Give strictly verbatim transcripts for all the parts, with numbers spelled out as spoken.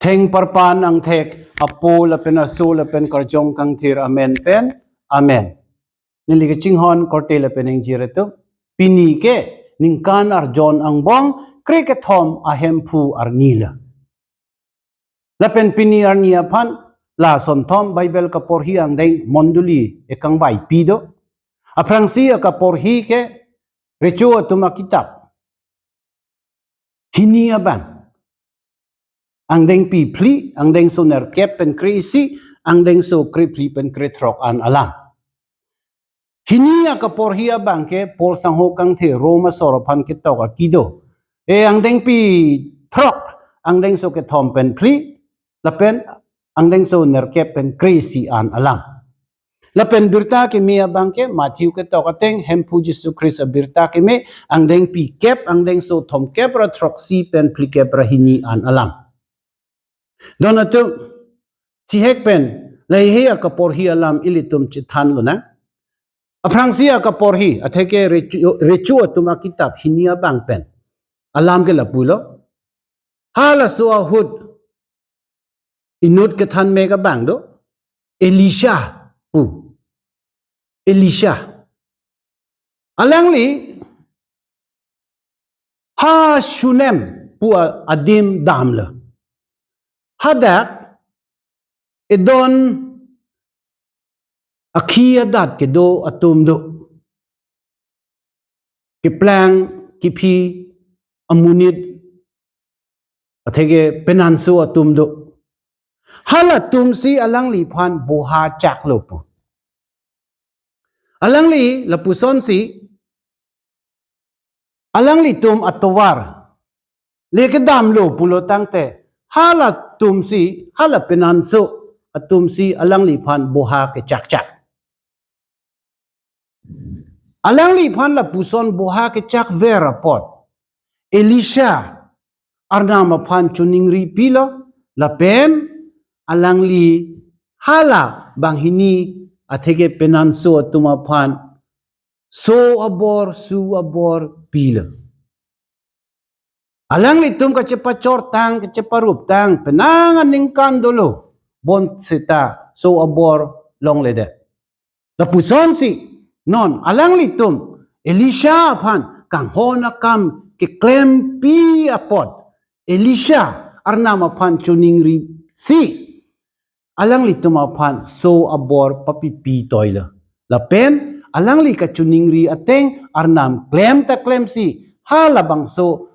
Heng parpan angthek apo lapen aso lapen karjong kangthir amen pen. Amen. Neli kachinghon korte lapen ingjir atum. Pini ke ningkan arjon angbong krekethom a Hemphu arni lo. Lapen pini arni aphan la sonthom Bible kaporhi angdeng mondoli ekangvai pi do. Aphrangsi akaporhi ke Recho atum akitap hini abang, angdengpi phli, angdengso nerkep pen kre-isi, angdengso krephli pen krethrok an alam. Hini akaporhi abang ke Paul sangho kangthe Rom asor aphan ketok akido. E angdengpi throk, angdengso kethom pen phli, lapen angdengso nerkep pen kre-isi an alam. Lapen birta keme abang ke Matthew ketok ateng Hemphu Jisu Khristo abirta keme angdengpi kep, angdengso thomkep ra throksi pen phlikep ra hini an alam. Don atum, thihek pen lahei akaporhi alam ilitum chethan lonang. Aphrangsi akaporhi, atheke Recho, Recho atum akitap hini abang pen alam ke lapulo. Halaso ahut inut kethan mek abang do, Elisha pu. Elisha. Alangli ha Shunem pu a-, adim damlo. Hadak edon akhi adat kedo atum do. Keplang, kephi, amonit, atheke penanso atum do. Halatumsi alangliphan boha chaklo pu. Alangli lapusonsi, alanglitum atovar le kedamlo pulo tangte, halatumsi, hala penanso atumsi alangliphan boha kechakchak. Alangliphan lapuson boha kechakver apot, Elisha Arnam aphan choningri pilo, lapen alangli hala banghini atheke penanso atum aphan so abor, su abor pilo. Alanglitum kachepachortang, kacheparuptang, penang aningkan dolo, bonseta so abor longledet. Lapusonsi, non, alanglitum, Elisha aphan, kanghon akam keklempi apot, Elisha, Arnam aphan choningrisi, alanglitum aphan so abor papipi toilo. Lapen, alangli kachoningri ateng, Arnam klem ta klemsi, halabangso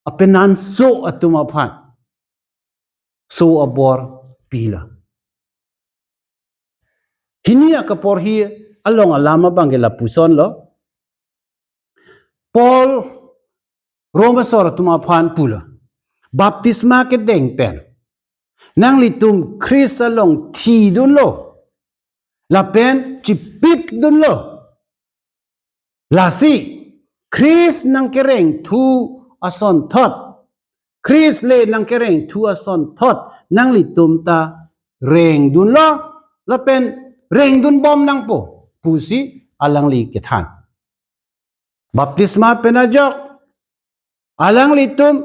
apenanso atum aphan so abor pilo. Hini akaporhi along alam abang ke lapusonlo. Paul Rom asor atum aphan pulo. Baptisma kedeng pen nanglitum Khristo along thidunlo. Lapen chipipdunlo. Lasi, Khristo nangkerengthu asonthot, Khristo le nangkerengthu asonthot, nanglitum ta rengdunlo, lapen rengdunbom nangpo, pusi alangli kethan. Baptisma pen ajok, alanglitum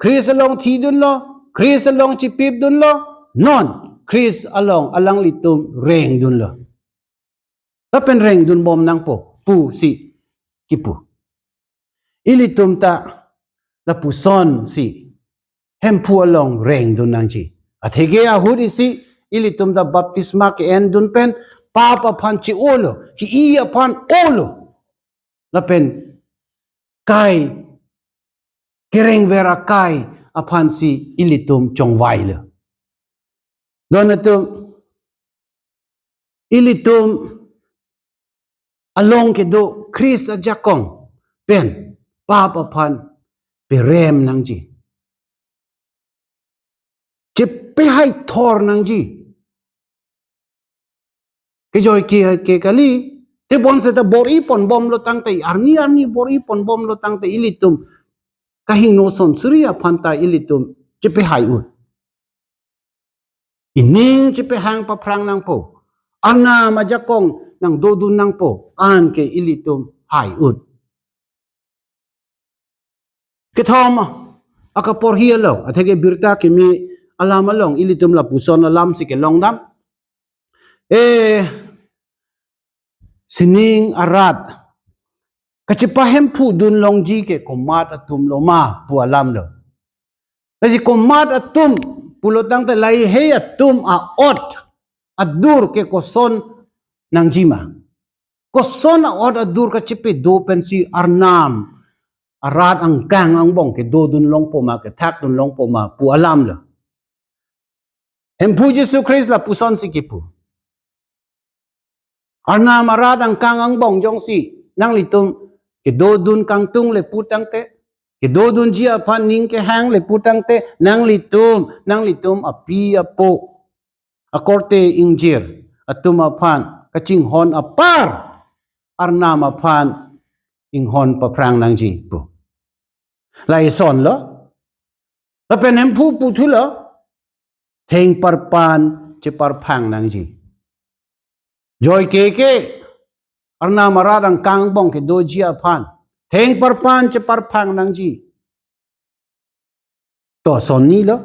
Khristo along thidunlo, Khristo along chipipdunlo, non Khristo along alanglitum rengdunlo. Lapen rengdunbom nangpo, pusi kipu. Ilitum ta lapusonsi Hemphu along rengdun nangji. Atheke ahut isi ilitum ta baptisma ke-endun pen pap aphan che-olo, hi-i aphan olo. Lapen kai kerengver akai aphansi ilitum chongvailo. Don atum, ilitum along kedo Khristo ajakong pen pap aphan perem nangji. Chepehai thor nangji. Kejoi ke, ke kali, tebonseta bor-iponbomlo tangte, arni arni bor-iponbomlo tangte, ilitum kahingno son suri aphan ta ilitum chepehai-un. Ining chepehang paphrang nangpo. Arnam ajakong nangdodun nangpo. Anke ilitum hai-un. Kethom akaporhi along, atheke birta keme alam along ilitum lapuson alam si kelongdam. Eh, sining arat kachepahemphudun longji ke komat atum lo ma pu alam lo. Lasi komat atum pulo tangte lahei atum a-ot adur ke koson nangji ma. Koson a-ot adur kachepedo pensi Arnam arat angkang angbong kedodun longpo ma, kethakdun longpo ma pu alam lo. Hemphu Jisu Christ lapuson si kipu. Arnam arat angkang angbong jongsi nanglitum kedodun kangtung le pu tangte, kedodunji aphan ning kehang le pu tangte, nanglitum, nanglitum api apo, akorte ingjir atum aphan kachinghon apar Arnam aphan inghon paphrang nangji pu. Lahei ason lo. Lapen Hemphu puthu lo, thengparpan cheparphang nangji. Joike ke Arnam arat angkang angbong kedoji aphan thengparpan cheparphang nangji. To ason ni lo.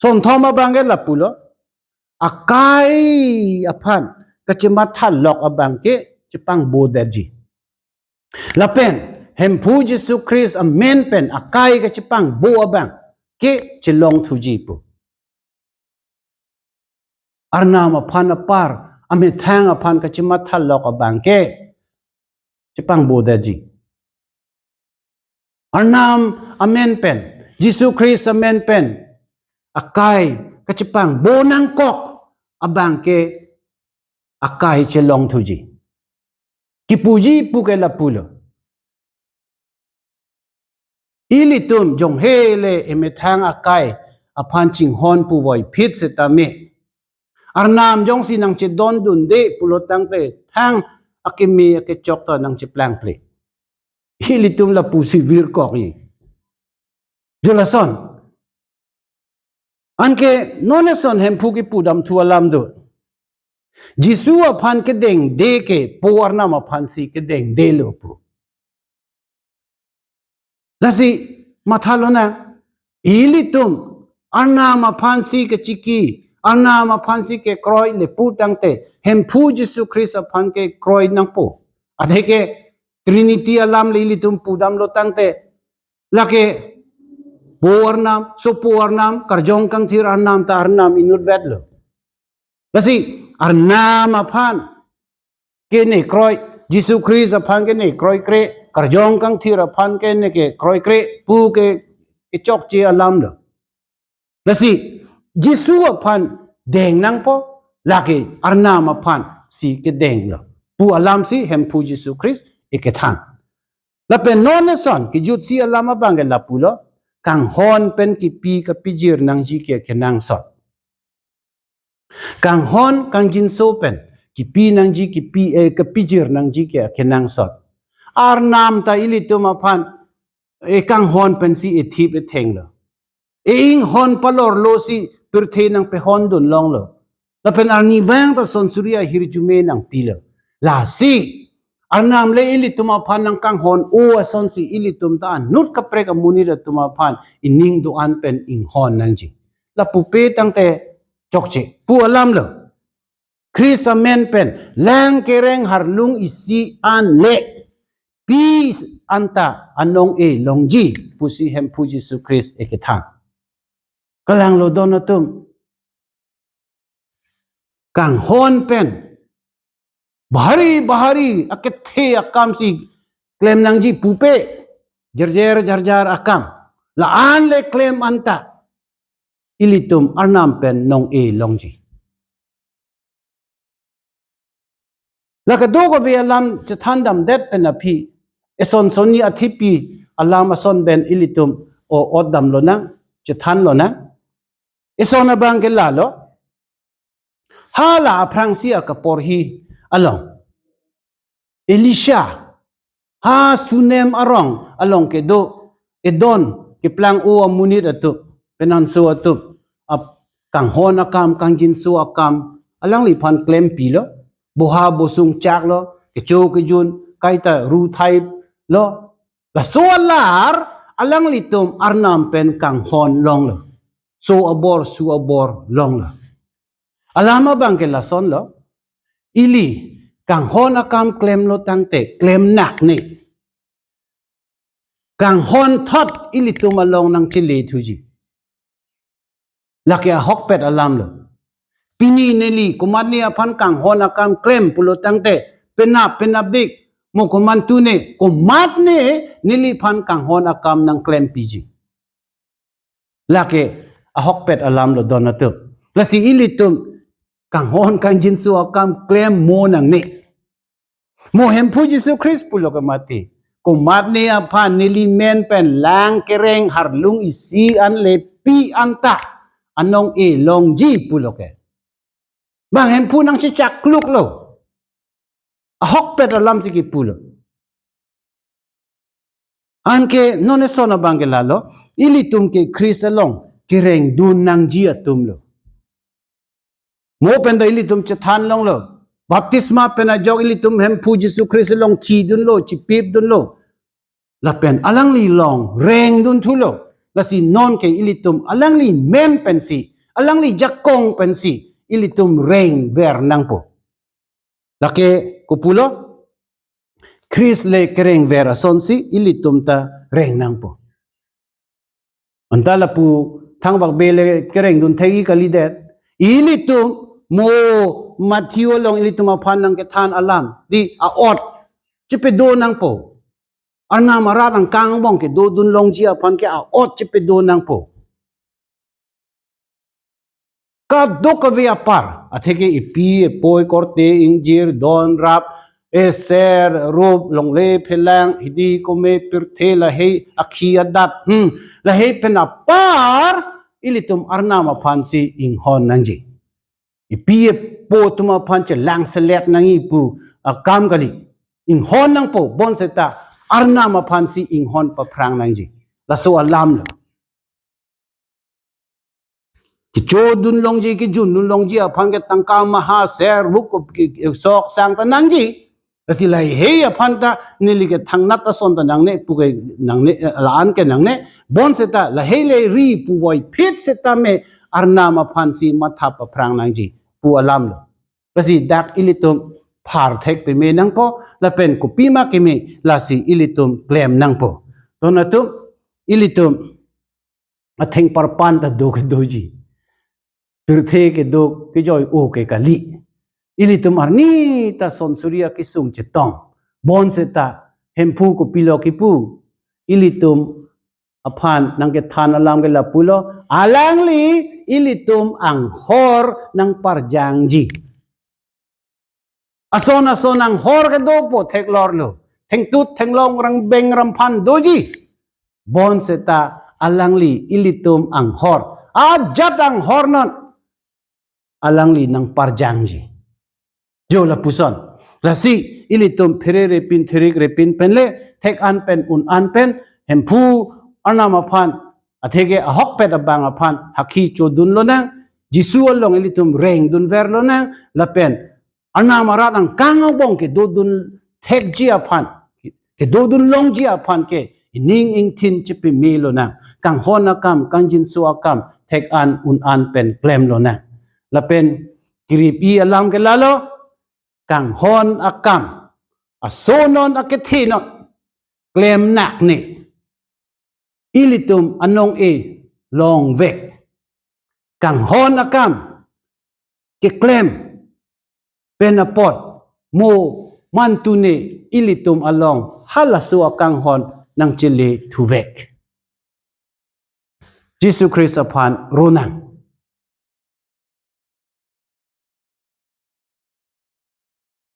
Ason thom abang ke lapu lo. Akai aphan kachematha lok abang ke chepangbodetji. Lapen Hemphu Jisu Christ amen pen akai kachepangbo abang ke chelongthuji pu. Arnam aphan apar, amethang aphan kachematha lok abang ke chepangbodetji. Arnam amen pen, Jisu Christ amen pen akai kachepangbo nangkok abang ke akai chelongthuji. Kipuji pu ke lapu lo. Ilitum jonghe le emethang akai aphan chinghon puvoiphit setame, Arnam jongsi nangchedondunde pulo tangte thang akeme akechok ta nangcheplangple. Ilitum lapusi virkokji. Jo lason. Anke non ason Hemphu kipudamthu alam do. Jisu aphan kedengde ke Po Arnam aphansi kedengde lo pu. Lasi matha lonang, ilitum Arnam aphansi kechiki, Arnam aphansi kekroi le pu tangte, Hemphu Jisu Christ aphan kekroi nangpo. Athe ke Trinity alam le ilitum pudamlo tangte, lake Po Arnam, Sopo Arnam, Karjong Kangthir Arnam ta Arnam inutvetlo. Lasi Arnam aphan ke ne kroi, Jisu Christ aphan ke ne kroikre, Karjong Kangthir aphan ke ne kekroikre pu ke kechokche alam lo. Lasi Jisu aphan deng nangpo, lake Arnam aphansi kedenglo pu alamsi Hemphu Jisu Christ ekethan. Lapen non ason kejutsi alam abang ke lapu lo, kanghon pen kipi kapijir nangji ke kenangsot. Kanghon kangjinso pen kipi nangji, kipi, eh, kapijir nangji ke kenangsot. Arnam ta ilitum aphan, eh, kanghon pensi ethip ethenglo. E-inghon palorlosi pirthe nangpehondun longlo. Lapen arnivang ta son suri ahirjume nangpilo. Lasi Arnam le ilitum aphan nangkanghon-o asonsi ilitum ta anut kaprek amonit atum aphan ining do-an pen inghon nangji. Lapu pe tangte chokche pu alam lo. Christ amen pen lang kereng harlung isi an le pi anta anong-e longji pusi Hemphu Jisu Christ ekethan. Kalang lo don atum. Kanghon pen bahari bahari akethe akamsi klem nangji pupe, jerjer jarjar akam. La-an le klem anta ilitum Arnam pen nong-e longji. La kadokave alam chethan damdet pen aphi, eson sonni athipi alam ason pen ilitum o-ot damlonang, chethanlonang. Eson abang ke lalo, hala aphrangsi akaporhi along Elisha ha Sunem arong along kedo edon keplang-o amonit atum, penanso atum, ap kanghon akam, kangjinso akam alangliphan klempilo. Boha bosung chaklo, kecho kejun kaita ru thailo. Laso alar alanglitum Arnam pen kanghon longlo. cho abor, su abor longlo. Alam abang ke lasonlo. Ili kanghon akam klemlo tangte, klem nakne. Kanghon thot ilitum along nangchele thuji. Lake ahokpet alamlo. Pini neli komatne aphan kanghon akam klem pulo tangte, penap penapdik, mo komantu ne, komatne neliphan kanghon akam nangklempiji. Lake ahokpet alamlo don atum. Lasi ilitum kanghon kangjinso akam klem mo nangne. Mo Hemphu Jisu Khristo pulo ke mati. Komatne aphan neli men pen lang kereng harlung isi an le pi anta anong e longji pulo ke. Bang Hemphu nangchichakkluklo. Ahokpet alam si kipulo. Anke non eson abang ke lalo, ilitum ke Khristo along kerengdun nangji atumlo. Mo pen ta ilitum chethan longlo. Baptisma pen ajok ilitum Hemphu Jisu Khristo along thidunlo, chipipdunlo. Lapen alangli along rengdun thulo. Lasi non ke ilitum alangli men pensi, alangli jakong pensi, ilitum rengver nangpo. Lake kopulo, Khristo le kerengver asonsi ilitum ta reng nangpo. Anta lapu thangbak be le kerengdun thekji kalidet. Ilitum mo Matthew along ilitum aphan nangkethan alam, di a-ot chepedo nangpo. Arnam arat angkang angbong kedodun longji aphan ke a-ot chepedo nangpo. Kadokave apar, atheke epi, epoi, korte, ingjir, don, rap, eser, rup, longle, phelang, hidi, kome, pirthe, lahei, akhi, adat, hmm, lahei pen apar, ilitum Arnam aphansi inghon nangji. Epi epo atum aphan chelangselet nangji pu akam kali. Inghon nangpo, bonseta Arnam aphansi inghon paphrang nangji. Laso alamlo. Kechodun longji, kejundun longji aphan ke tangka maha, ser, buk, ke, ke, sok, sang ta nangji. Lasi lahei aphan ta neli ke thangnat ason ta nangne, pu ke nangne, eh, la-an ke nangne. Bonseta lahei le ri puvoiphit setame Arnam aphansi matha paphrang nangji pu alamlo. Lasi dak ilitum phar thek peme nangpo, lapen kopima keme lasi ilitum klem nangpo. Don atum, ilitum atheng parpan ta do kedoji. Pirthe kedo kejoi o ke kali. Ilitum arni ta sonsuri akesung chetong. Bonseta Hemphu kopilo kipu. Ilitum aphan nangkethan alam ke lapulo. Alangli ilitum anghor nangparjangji. Ason ason anghor kedopo theklorlo. Thengtut thenglong rangbeng ramphan doji. Bonseta alangli ilitum anghor. Ajat anghor non. Alangli nangparjangji. Jo lapuson. Lasi ilitum pherere pin therik repin penle thek-an pen un-an pen Hemphu Arnam aphan atheke ahokpet abang aphan hakhi chodun lonang, Jisu along ilitum rengdunver lonang, lapen Arnam arat angkang angbong kedodun thekji aphan, kedodun longji aphan ke ining ingthin chepeme lonang, kanghon akam, kangjinso akam, thek-an un-an pen klem lonang. Lapen kiri-i alam ke lalo, kanghon akam, asonon akethe non, klem nakne. Ilitum anong e longvek. Kanghon akam keklem pen apot mo mantune ilitum along halaso akanghon nangchele thuvek. Jisu Khristo aphan ronang.